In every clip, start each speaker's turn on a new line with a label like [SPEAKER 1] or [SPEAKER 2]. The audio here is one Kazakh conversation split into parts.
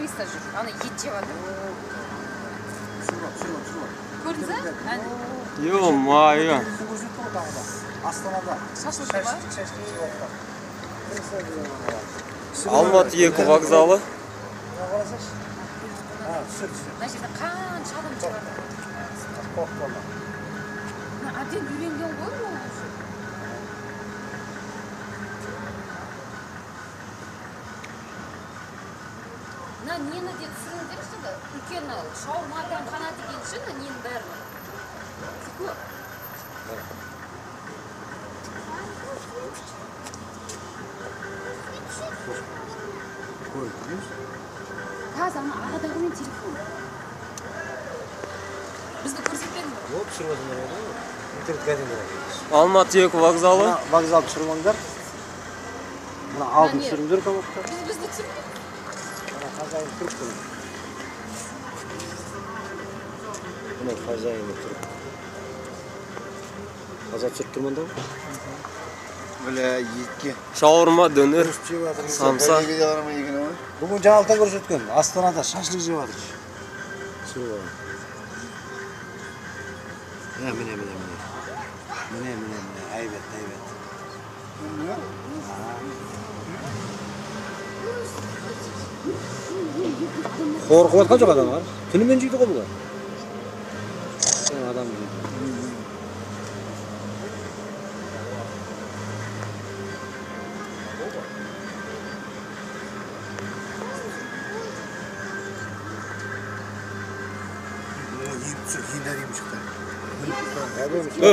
[SPEAKER 1] Крыса жүр, ана ет жеп жатыр. Көрдіңіз ба?
[SPEAKER 2] Ё-моё.
[SPEAKER 3] Астанада.
[SPEAKER 1] Шашлык па?
[SPEAKER 2] Алматы 2 вокзалы.
[SPEAKER 1] Мына жерде қанша адам жеп жатыр. Мына әбден үйренген ғой ол уже. Мына нені де түсіріңдерші, үлкен шаурма дәмхана деген ше, мына ненің бәрін. Көп. Қазір ана арадағы мен телефон. Бізді көрсетпеді ме?
[SPEAKER 3] Жоқ, түсіріп жатырмын ғой. Интернет кәдімгі.
[SPEAKER 2] Алматы 2 вокзалы.
[SPEAKER 3] Вокзал түсіріп алыңдар. Мына алдын түсіріңдер тамақты.
[SPEAKER 1] Бізді түсіріп.
[SPEAKER 3] Мына хозяин тұрып тұр. Мына хозяин тұрып. Қаза түсіріп тұрмын да.
[SPEAKER 4] Бля, етке.
[SPEAKER 2] Шаурма, дөнер, самса.
[SPEAKER 3] Бүгін жаңалықта көрсеткен. Астанада шашлык жеп жатыр. Түсіріп алған. Міне, міне, міне, міне. Міне, міне, міне. Әйбет, әйбет. Қорқып жатқан жоқ адамдар. Түнімен жейді ғой бұлар. Адам жейді.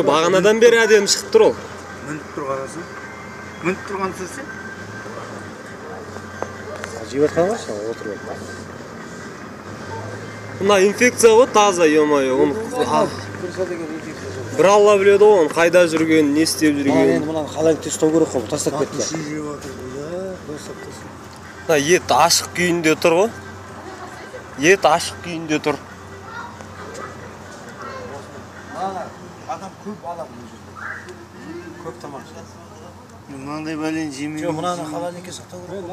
[SPEAKER 2] Бағанадан бері әдемі шығып тұр ол.
[SPEAKER 4] Мініп тұр қарасын. Мініп тұрған түсірсе?
[SPEAKER 3] Жеп жатқан ғой, отырып.
[SPEAKER 2] Мына инфекция ғой таза, ё-моё. Оны бір Алла біледі ғой, оның қайда жүргенін, не істеп жүргенін.
[SPEAKER 3] Енді мынаны холодильникте ұстау керек қой, тастап кетті.
[SPEAKER 2] Мына ет ашық күйінде тұр ғой. Ет ашық күйінде тұр.
[SPEAKER 3] Адам көп адам бұл жерде. Көп тамақ ішеді.
[SPEAKER 4] Мынандай бәлені жемеймін.
[SPEAKER 3] Жоқ, мынаны холодильникке сақтау керек.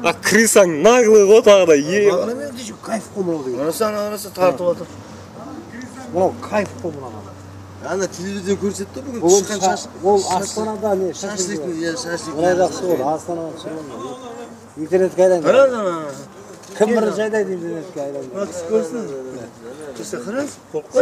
[SPEAKER 2] А крысаң наглый ғой тағы да.
[SPEAKER 3] Бағана мен деші кайф қой мынау деген.
[SPEAKER 4] Қараса, ана қараса тартып отыр.
[SPEAKER 3] Мынау кайф қой мынау.
[SPEAKER 4] Ана телевизорден көрсетті бүгін шыққан шаш.
[SPEAKER 3] Ол Астанада не
[SPEAKER 4] шашлык, иә, шашлык.
[SPEAKER 3] Мына жақсы болды, Астанада түсірген. Интернетке айланды.
[SPEAKER 4] Қараңыз ана.
[SPEAKER 3] Кім бірінші айдайды интернетке айланды.
[SPEAKER 4] Мына кісі көрсін. Крыса қараңыз, қорықпай.